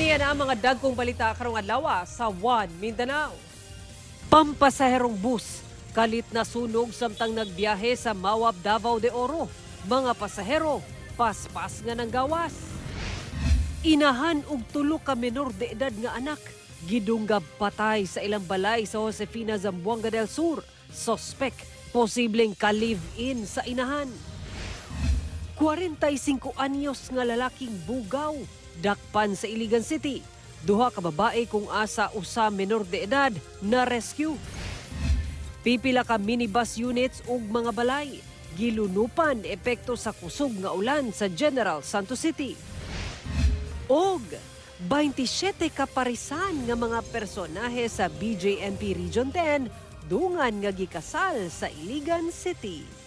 Kini na ang mga dagkong balita karong adlaw sa One Mindanao. Pampasaherong bus, kalit na sunog samtang nagbiyahe sa Mawab, Davao de Oro. Mga pasahero, paspas nga ng gawas. Inahan og tulo ka menor de edad nga anak, gidunggab patay sa ilang balay sa Josefina, Zamboanga del Sur. Sospek, posibleng ka-live-in sa inahan. 45 anyos nga lalaking bugaw, dakpan sa Iligan City. Duha ka babae kung asa usa menor de edad na rescue. Pipila ka minibus units ug mga balay gilunupan epekto sa kusog nga ulan sa General Santos City. Og 27 ka parisan nga mga personahe sa BJMP Region 10 dungan nga gikasal sa Iligan City.